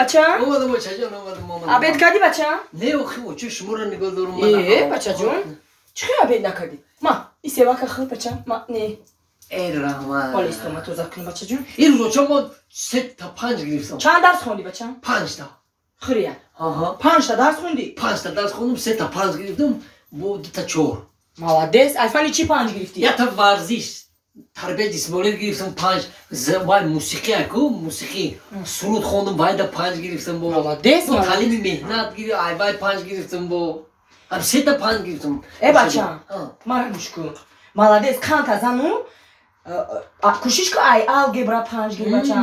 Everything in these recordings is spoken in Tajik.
бача? Омадам, бачаҷон, омадам, омадам. Обед кардӣ, бача? Не, охи, очи шуморо нигоҳ дорум. Э, бачаҷон, чӣ хел обед накардӣ? Ма, и севака хӯр, бача. Ма, не. Эй, раҳмат. Ҳоли истома тоза кунӣ, бачаҷон. Ин рӯз оча мо 3 та 5 гирифтам. Чанд дарс хондӣ, бача? Панҷта. Хӯрия. Аҳа. Панҷта дарс хондӣ? Панҷта дарс хондум, 3 та 5 гирифтам, бо 2 та 4. Молодец. Ай фани чӣ панҷ гирифтӣ? Якта варзиш, тарбияи ҷисмонӣ гирифтам панҷ, вай мусиқӣ аку, мусиқӣ, суруд хондум, вайда панҷ гирифтам бо. Молодец. Бо таълими меҳнат гири, ай вай панҷ гирифтам бо. Ҳам 3 та 5 гирифтам. Э, бача, мара гӯш кун. Молодец, қанта зану кӯшиш кун, ай алгебра панҷ гир, бача.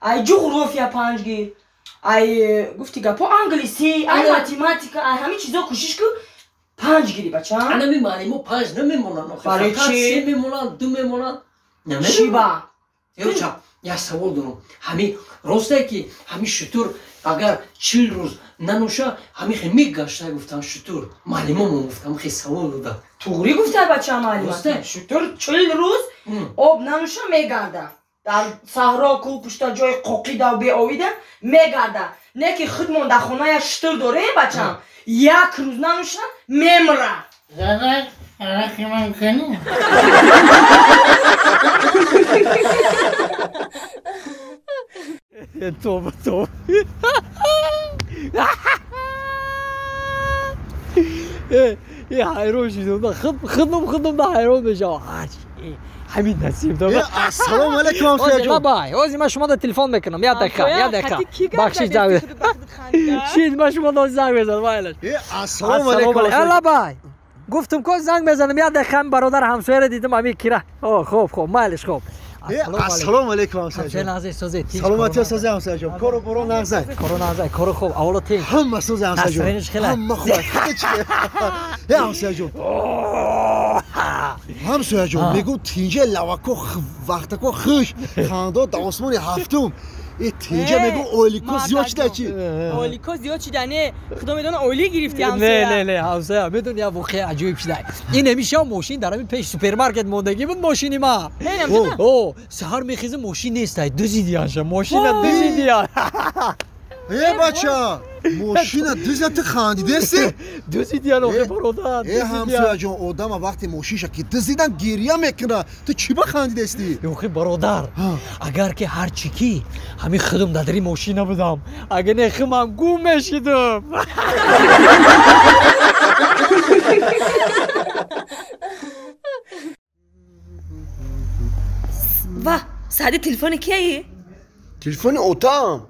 Ай ҷуғрофия панҷ гир. Ай гуфти гапо англисӣ, ай математика, ай ҳамин чизо кӯшиш кун панҷ гири, бача. Анами муаллимо панҷ намемонанд. Барои фақат чӣ? Се мемонанд, ду мемонанд. Чӣ ба? Ёча, як савол дорам. Ҳами ростае ки ҳами шутур агар 40 рӯз нанӯша, ҳами хе мегашта гуфтан шутур. Муаллимомон гуфтам, хе савол дода. Туғрӣ гуфта, бача, муаллима. Росте? Шутур 40 рӯз об нанӯша мегарда. Дар саҳро, кӯҳ пушта, ҷои қоқида беовида мегарда. Не ки худмон дар хона як шутур дорем, бачам. Як рӯз нанӯша мемра. Занак, арақи ман кани? Тоба, тоба. Ҳайрон шудам, худам да ҳайрон мешавам. Ҳамин насиб. Ассалому алайкум, ҳамсояҷон. Бабай, ҳозир ман шумо да телефон мекунам. Як дақиқа, як дақиқа. Бахшиш, занг шид, ман шумо да занг мезанам, майлаш. Ассалому алайкум. Лабай. Гуфтум ко занг мезанам, як дақиқа ҳамин бародар ҳамсояро дидам, ҳамин кира. О, хуб, хуб, майлаш, хуб. Ассалому алайкум, ҳамсояҷон. Саломатия сози, ҳамсояҷон. Кору боро нағзай? Кору нағзай, кору хуб, аввало тинч. Ҳама сози, ҳамсояҷон. Ҳама хуб. Э, ҳамсояҷон. Ҳамсояҷон, мегӯ тинҷа лавако вақтако хуш, хандо дар осмони ҳафтум. Э, тинҷа мегӯ ойлико зиёд шида чи? Ойлико зиёд шида, не? Худо медона ойлӣ гирифти, Не, ҳамсоя. не, не, ҳамсоя, медони як воқеаи аҷоиб шида. Ин ҳамиша мошин дар ҳамин пеш супермаркет мондагӣ буд мошини ма. О, саҳар мехезам, мошин нестай, дузидиянша, мошина дузидиян. Э, бача, мошина дузида, ту хандидеси? Дузидиян, охи бародар. Э, ҳамсояҷон, одама вақте мошинша ки дузидан гирья мекуна, ту чӣ ба хандидести? Охи бародар, агар ки ҳарчи ки ҳамин худам дар дари мошина будам, агар не хумам гум мешидам. Ва, Саъди, телефони кияи? Телефони отаам.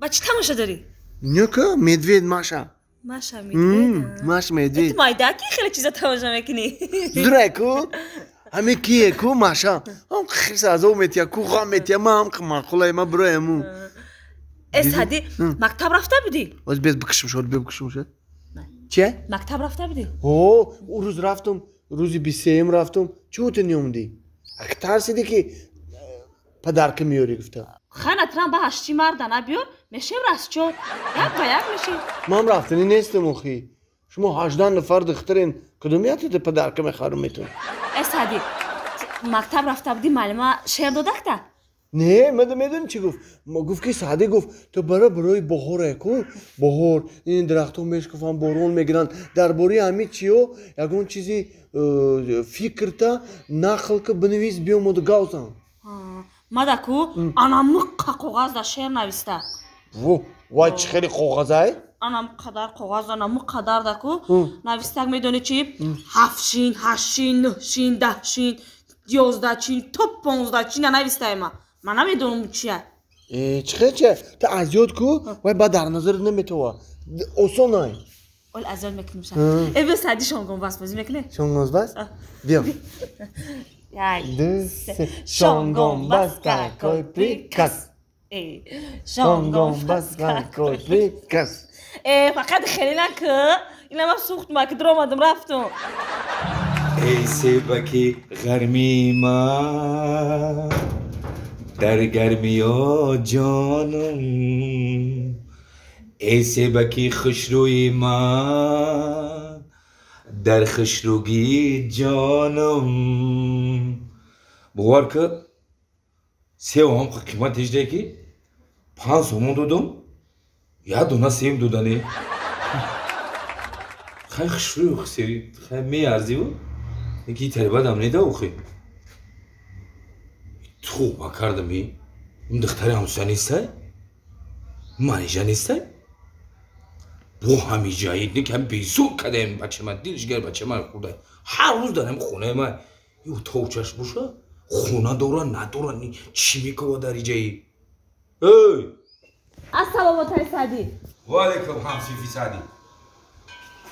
Ба чӣ тамоша дорӣ? Нека медвед Маша. Маша Медвед. Маш Медвед. Ту майдаки хеле чиза тамоша мекунӣ. Зурай ку, ҳами кие ку Маша. Ҳам хирс азоб метия ку, ғам метия, ма ҳам маъқулай ма бирояму. Э, Саъди, мактаб рафта будӣ? Оз без бикушам шуд, бе бикушам шуд. Че? Мактаб рафта будӣ? О, ӯ рӯз рафтум, рӯзи 23-юм рафтум. Чӣ ту неомдӣ? Ак тарсиди ки падарка меёрӣ гуфта. Хана трам ба ҳашти марда набиёр, мешем растчор. Як ба як мешем. Ман рафтанӣ нестам охи. Шумо 18 нафар духтарен, кудом ятите падарка мехарум метон? Э, Саъди, мактаб рафта будӣ, муаллима шеър додакта? Не, мада медонӣ чӣ гуфт? Гуфт ки Саъдӣ гуфт, ту бара барои баҳоре ку, баҳор ин дарахтҳо мешкуфанд, борон мегиранд. Дар бораи ҳамин чиё ягон чизи фикрта нақл ка бинавис, биёмоду гавзан. Мада ку анамиққа коғазда шеър нависта. Во, вай чӣ хеле коғазай? Анам қадар коғаз, анаму қадарда ку навистак, медонӣ чӣ? Ҳафт шин, ҳашт шин, нӯҳ шин, 10 шин, 11 чин, то 15 чина навистаема. Ман намедонам чия. Э, чӣ хел чия? Ту аз ёд ку, вай баъд дар назарат наметова. Осон ай. Ол аз ёд мекунем ша. Э, биё, Саъди, шонгонбаст бозӣ мекунем. Шонгонбаст? Биё. Як, Ду, се. Шонгонбаст, какой приказ. Э, Шонгонбаст, какой приказ. Э, фақат хеле наку. Инама сӯхт, ма ки дуромадам рафтум. Эй себаки гармии ман, дар гармиё ҷонум, эй себаки хушрӯи ман, дар хушрӯгии ҷонум. Бовар ки, сев ҳам қимат ҳижде ки 5 сомон додум. Я дона сем додане. Хай хушрӯ хусери, хай меарзиву. Яки тарбадам неда охи. Тоба кардам и. Ин духтари ҳамсоя нестай? Манижа нестай? Бо ҳамиҷаи никам безор кадаем бача ман, дилш гар бача ман хурда. Ҳар рӯз дар ҳам хонаи ман. Ё тоучаш боша? Хона дора, надора, чӣ мекова дар иҷаи? Эй! Ассалому алайкум Саъдӣ. Ва алайкум ҳамсифи Саъдӣ.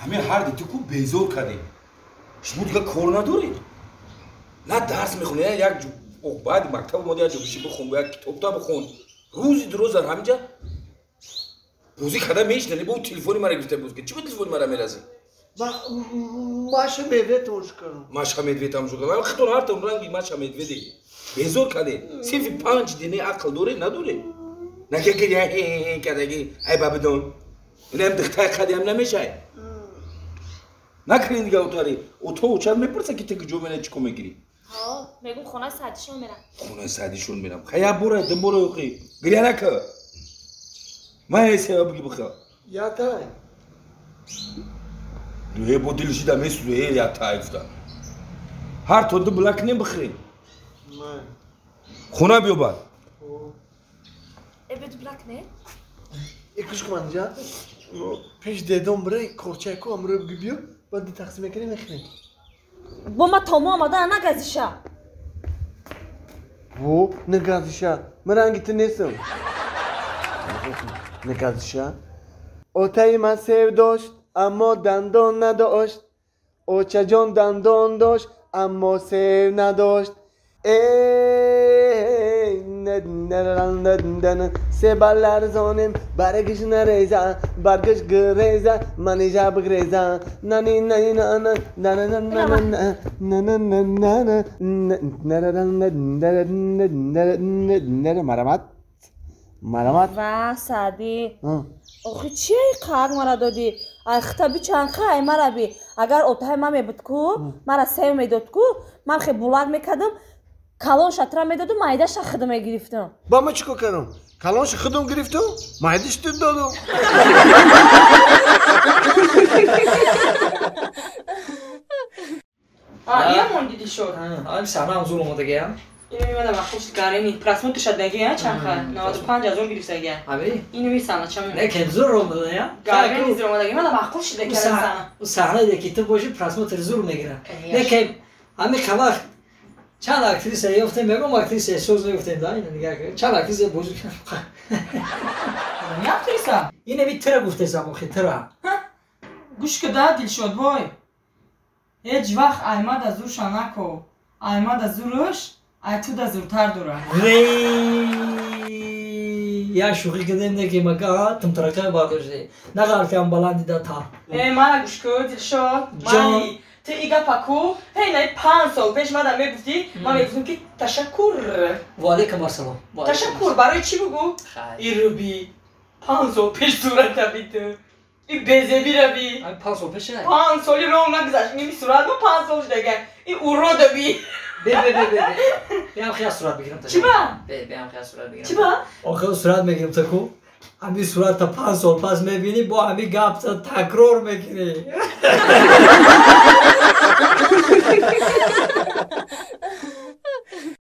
Ҳамин ҳар ди ту ку безор кардем. Шумо дигар кор надоред? На дарс мехонед, як баъди мактаб омада як ҷо биши бихон, як китобта бихон. Рӯзи дуроз дар ҳаминҷа бозӣ карда мешинали, бо телефони мара гирифта боз. Чӣ ба телефони мара меразӣ? Маша Медвед тамошо кардам. Маша Медвед тамошо кардам. Хитон ҳартон ранги Маша Медведе. Безор кардед. Синфи 5 дине ақл доред, надоред? Нака ки кардаги, ай бабидон. Инам духтари қадиам намешай. Накунед дига отари. Ото очар мепурса ки ту куҷо меравӣ, чӣ кор мегирӣ? Ҳо, мегӯм хонаи Саъдишон мерам. Хонаи Саъдишон мерам. Хай як бора, ду бора охи. Гиря нака. Ман ҳесева буги биха. Ятай. Э бо дилши да месӯза, э ятай гуфта. Ҳар то ду блак нем бихӯрем. Хона биё бад. Э бе ду блак не? Э гӯш кун манижа. Пеш дедом бирай корчаку амро буги биё, баъд ди тақсим мекунем мехӯрем. Бо ма томо омада нагазиша. Во, нагазиша. Ман ранги ту нестам. Нагазиша. Отаи ман сев дошт, аммо дандон надошт. Очаҷон дандон дошт, аммо сев надошт. Эй, себа ларзонем, баргаш нареза, баргаш греза, манижа бигреза. Нани нани на на на на на на на на на на на марамат. Марамат. Ва Саъдӣ. Охи чи қақ мара додӣ? Ай хита би чанха ай мара би. Агар отаи ман мебуд ку, мара сев медод ку, ман хе булак мекардам, калон шатра медодум, майдаша худам мегирифтам. Ба ман чӣ кор кардам? Калонша худам гирифтам, майдаш ту додам. А, иамон диди шуд. Ам саҳнаам зур омадагиам. Ино мемада махуш гарени просмотр шадаги, а чанха 95 000 гирифтаги. Аби? Ино ми сана чам. Не кем зур омада я? Гарени зур омадаги, мада махуш шида кардан сана. У саҳна ки ту боши просмотр зур мегира. Не кем ами қавақт чанд актриса ёфтем, мегӯм актриса соз мегуфтем да, ина нигоҳ чанд актриса бозӣ кардам. Не актриса? Ина ми тира гуфтесам охи тира. Гӯш куда Дилшод бой. Ҳеҷ вақт Аҳмада зурша нако. Аҳмада зуруш ай ту да зуртар дора. Я шӯхӣ кардем не ки мака тумтарақа бардоште. Нағалтиам баланди да та. Э мана гӯш ку Дилшод. Мани ту и гапа ку ҳей най 5 сол пеш мада мегуфтӣ, ман мегуфтам ки ташаккур. Ва алайкум ассалом. Ташаккур барои чӣ бугӯ? Ируби 5 сол пеш сурата би ту. И безеби раби. 5 сол пеш? 5 соли роҳ нагузашт. Ними сурат мо 5 сол шудага. И урода би. Бе бе бе бе. Биам хия сурат бигирам та. Чӣ ба? Бе биам хия сурат бигирам. Чӣ ба? Охир сурат мегирам та ку. Ҳами сурат та 5 сол пас мебинӣ, бо ҳами гап та такрор мекунӣ.